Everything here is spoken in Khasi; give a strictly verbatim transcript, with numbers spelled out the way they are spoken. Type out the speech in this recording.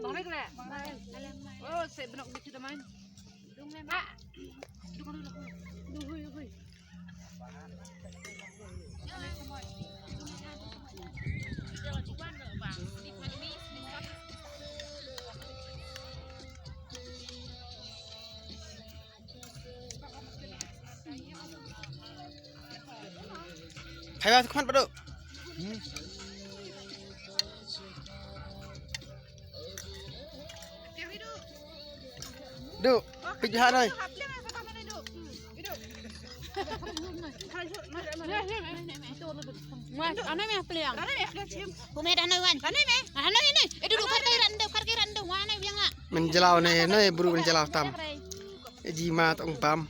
Bang Rek le. Oh, se benok di kita main. Dung le ma. Dung dung dung. Dung hui hui. Khai ba khmat ba duk. Duk. Pit ha noi. Mas, ano me pliang? Kume da noi wan. Ano me? Ano ini? Itu duk kar kai rando, kar kai rando. Wana biang ah. Menjelau ne, ne bru menjelau tam. Ji ma tong pam.